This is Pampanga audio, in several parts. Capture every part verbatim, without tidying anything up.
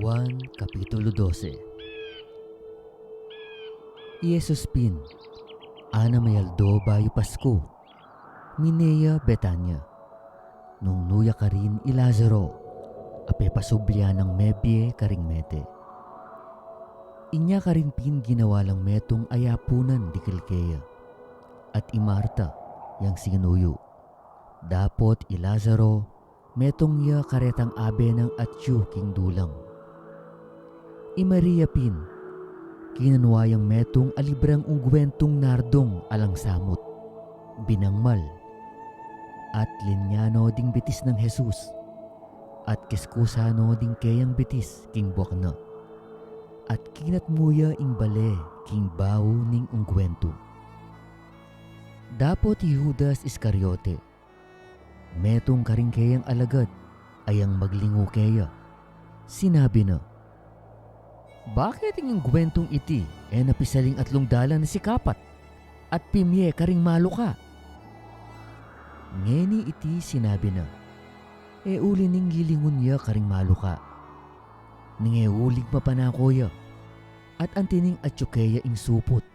Juan, Kapitulo dose. I Jesus pin, ana may aldo bayu Pasku, mine ya Betania, nung nu ya karin i Lazaro, a pepasublian nang mebie karing mete. Inya karin pin ginawa lang metung a yapunan dikil keya, at i Marta, yang sinuyu. Dapot i Lazaro, metung ya karetang abe nang atyu king dulang. I Maria pin, kinanua yang metung a librang ungguentung nardong alang samut, binangmal, at linya no ding bitis nang Jesus, at kiskusa no ding keyang bitis king buak na, at kinatmu ya ing bale king bau ning ungguentu. Dapot i Judas Iscariote, metung karing keyang alagad a yang maglingu keya, sinabi na, "Bakit ing ungguentung iti e na pisaling atlung dalan a sikapat, at pimie karing maluka?" Ngeni iti sinabi na, e uli ning lilingun ya karing maluka, nung e uling mapanako ya, at anti ning atyu keya ing suput,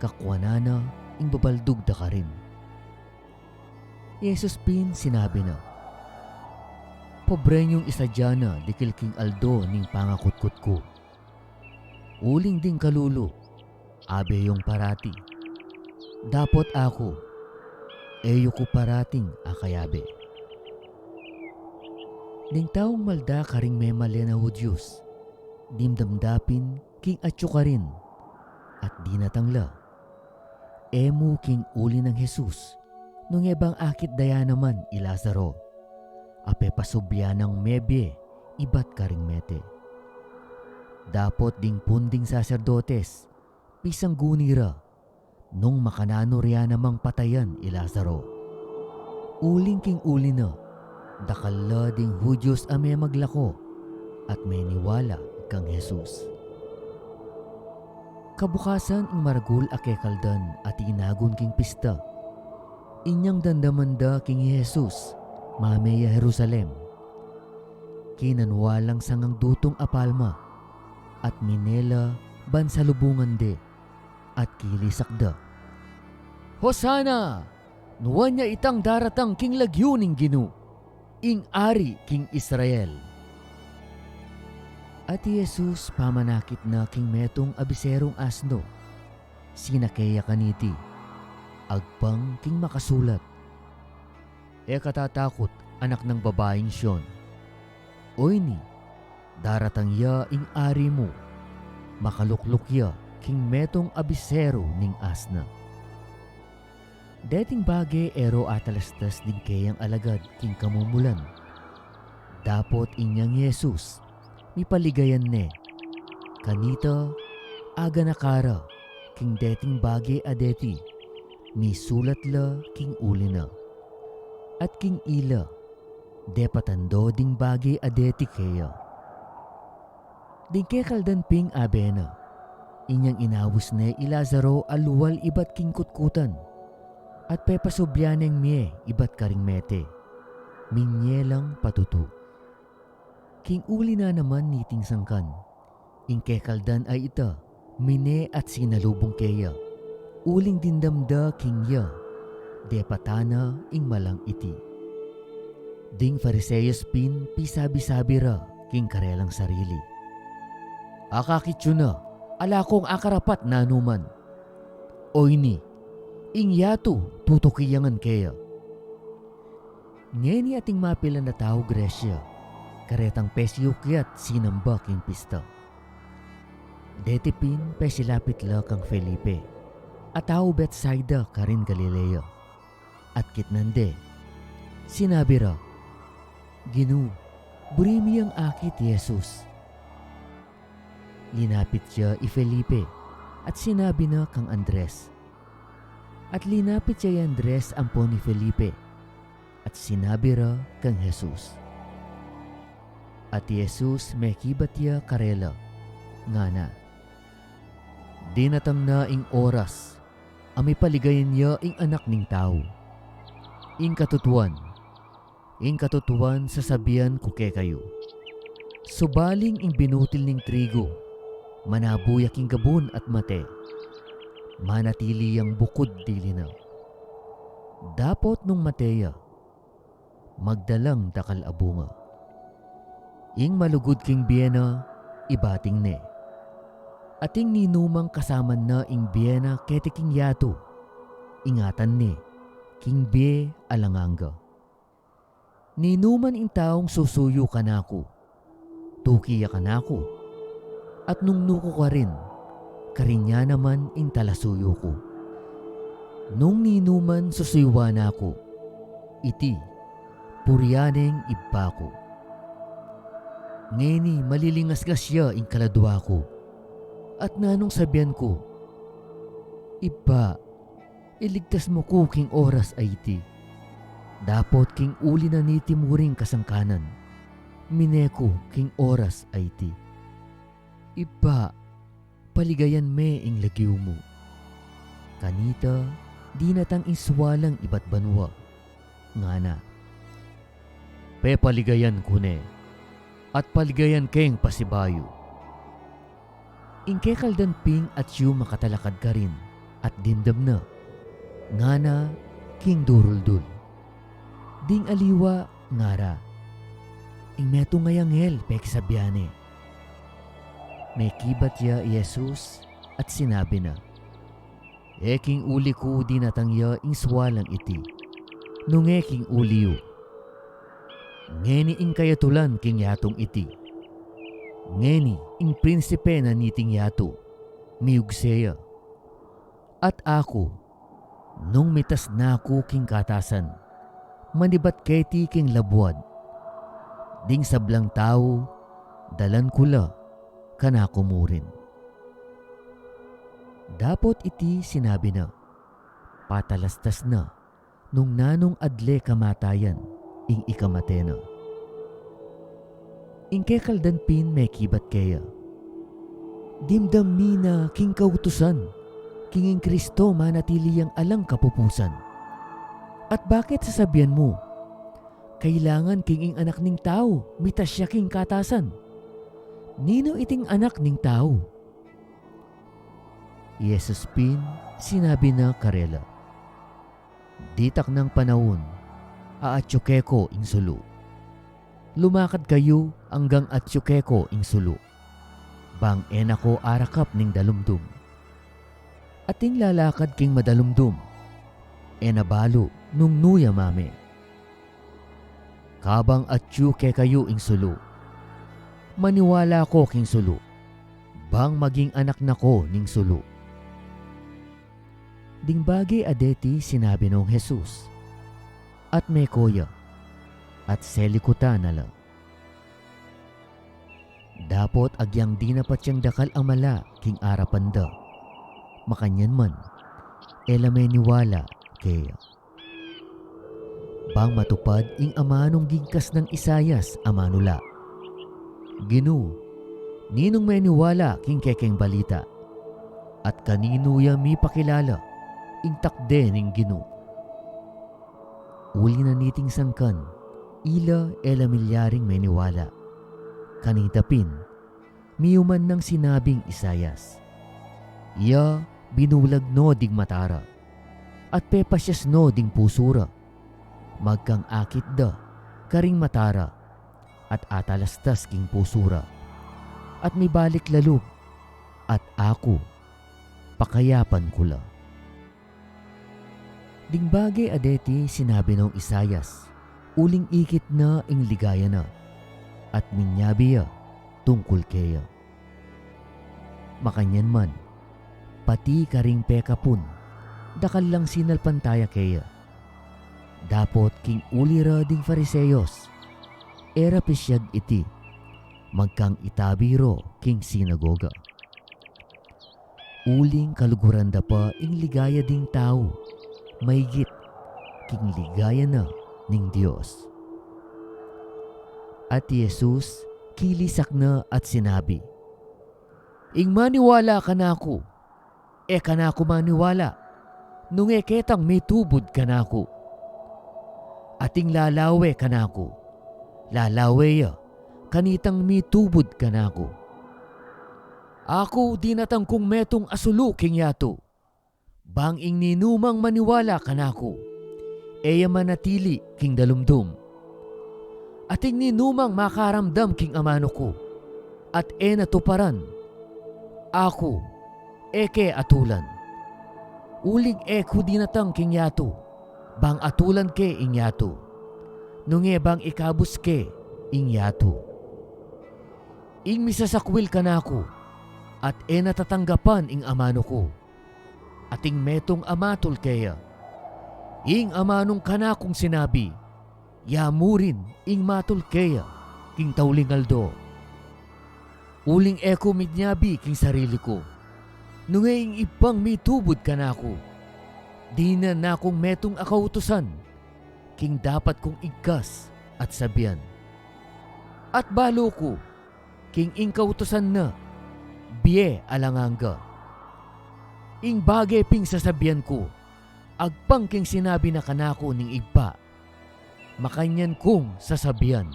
kakuanan na ing babaldug da karin. I Jesus pin sinabi na, "Pobre yung isadya na dikil king aldo ning pangakutkut ku. Uling ding kalulu, abe yung parati. Dapot aku, e yu ku parating akayabe." Ding taung malda karing memalen a Judios, dimdam da pin king atyu karin, at dinatang la. E mu king uli nang Jesus, nung e bang akit da ya naman i Lazaro, a pepasublian nang mebie ibat karing mete. Dapot ding pun ding saserdotes, pisangguni ra, nung makananu rya namang patayan i Lazaro. Uling king uli na, dakal la ding Judios a memaglako at meniwala kang Jesus. Kabukasan ing maragul a kekaldan a tinagun king pista, inyang dandaman da king i Jesus mame ya Jerusalem, kinanua lang sangang dutung a palma, at mine la ban salubungan de, at kilisak da, "Hosana! Nuan ya itang daratang king lagyu ning Ginu, ing Ari king Israel." At i Jesus pamanakit na king metung a biserung asno, sinake ya kaniti, agpang king makasulat, "E ka tatakut, anak nang babaing Sion. Oyni, daratang ya ing Ari mu, makalukluk ya king metung a biseru ning asna." Deting bage e ro atalastas ding keyang alagad king kamumulan. Dapot inyang i Jesus, mipaligayan ne, kanita, aganaka ra king deting bage a deti, misulat la king uli na. At king ila, depatan do ding bage a deti keya. Ding kekaldan pin abe na, inyang inawus ne i Lazaro a lual ibat king kutkutan, at pepasublian neng mie ibat karing mete, minye lang patutu. King uli na naman niting sangkan, ing kekaldan a ita, mine at sinalubung keya, uling dimdam da king ya, depatan na ing malang iti. Ding Fariseos pin pisabi-sabi ra king karelang sarili, "Akakit yu na, ala kong akarapat nanuman. Oyni, ing yatu tutuki ya ngan keya." Ngeni ating mapilan a tau Gresia, karetang pesiukyat sinamba king pista. Deti pin pesilapit la kang Felipe, a tau Betsaida karin Galilea, at kitnan de, sinabi ra, "Ginu, buri mi yang akit i Jesus." Linapit ya i Felipe, at sinabi na kang Andres. At linapit ya i Andres ampon i Felipe, at sinabi ra kang Jesus. At i Jesus mekibat ya karela, ngana, "Dinatang na ing oras a mipaligayan ya ing Anak ning Tau. Ing katutuan, ing katutuan sasabian ku kekayu, subaling ing binutil ning trigu, manabu ya king gabun at mate, manatili yang bukud dili na. Dapot nung mate ya, magdalang dakal a bunga. Ing malugud king bie na, ibating ne. At ing ninumang kasaman na ing bie na keti king yatu, ingatan ne king bie alang angga. Ninuman ing taung susuyu kanaku, tuki ya kanaku, at nung nuku karin, karin ya naman ing talasuyu ku. Nung ninuman susuyuan na ku, iti, purian neng Ibpa ku. Ngeni malilingasngas ya ing kaladua ku. At nanung sabian ku, Ibpa, iligtas mu ku king oras a iti. Dapot king uli na niti muring kasangkanan, mine ku king oras a iti. Ibpa, paligayan me ing lagyu mu. Kanita, dinatang ing sualang ibat banua, ngana, pepaligayan ku ne, at paligayan keng pasibayu. Ing kekaldan pin atyu makatalakad karin, at dimdam na, ngana king duruldul. Ding aliwa, ngara, ing metung a anghel pekisabian ne. Mekibat ya i Jesus at sinabi na, e king uli ku dinatang ya ing sualang iti, nung e king uli yu. Ngeni ing kayatulan king yatung iti. Ngeni ing prinsipe na niting yatu, miyugse ya. At aku, nung mitas na ku king katasan, manibat keti king labuad, ding sablang tau, dalan ku la kanaku murin. Dapot iti sinabi na, patalastas na nung nanung adle kamatayan ing ikamate na. Ing kekaldan pin mekibat keya, dimdam mi na king kautusan, king ing Kristo manatili yang alang kapupusan. At bakit sasabian mu, kailangan king ing Anak ning Tau mitas ya king katasan? Ninu iting Anak ning Tau? I Jesus pin sinabi na karela, ditak nang panaun, aatyu keko ing sulu. Lumakad kayu anggang atyu keko ing sulu, bang e na ko arakap ning dalumdum. Ating lalakad king madalumdum, e na balu nung nu ya mame. Kabang atyu kekayu ing sulu, maniwala ko king sulu, bang maging anak na ko ning sulu. Ding bage a deti sinabi nong Jesus, at meko ya, at selikutan na la. Dapot agyang dinapat yang dakal a mala king arapan da. Makanyan man, e la meniwala keya. Bang matupad ing amanung gingkas nang Isaias a manula, Ginu, ninung meniwala king kekeng balita? At kaninu ya mipakilala ing takde ning Ginu? Uli na niting sangkan, ila e la milyaring meniwala. Kanita pin, miyuman nang sinabing Isaias, iya binulag no ding mata ra, at pepasyas no ding pusu ra. Magkang akit da karing mata ra, at atalastas king pusu ra, at mibalik lalub, at aku, pakayapan ku la. Ding bage a deti sinabi nong Isaias, uling ikit na ing ligaya na, at minyabi ya tungkul keya. Makanyan man, pati karing pekapun, dakal lang sinalpantaya keya. Dapot king uli ra ding Fariseos, e ra pisyag iti, magkang itabi ro king sinagoga. Uling kaluguran da pa ing ligaya ding tau maygit king ligaya na ning Dios. At i Jesus kilisak na at sinabi, ing maniwala kanaku, e kanaku maniwala nung e ketang mitubud kanaku. Ating lalawe kanaku, lalawe ya kanitang mitubud kanaku. Aku dinatang kung metung a sulu king yatu, bang ing ninumang maniwala kanaku, e ya manatili king dalumdum. Ating ninumang makaramdam king amanu ku, at e na tuparan, aku e ke atulan. Uling e ku dinatang king yatu bang atulan ke ing yatu, nung e bang ikabus ke ing yatu. Ing misasakwil kanaku at e na tatanggapan ing amanu ku, ating metung a matul keya. Ing amanung kanakung sinabi, ya mu rin ing matul keya king tauling aldo. Uling e ku minyabi king sarili ku, nung e ing Ibpang mitubud kanaku, dinan na kung metung a kautusan king dapat kung igkas at sabian. At balu ku king ing kautusan na bie alang angga. Ing bage ping sasabian ku, agpang king sinabi na kanaku ning Ibpa, makanyan kung sasabian.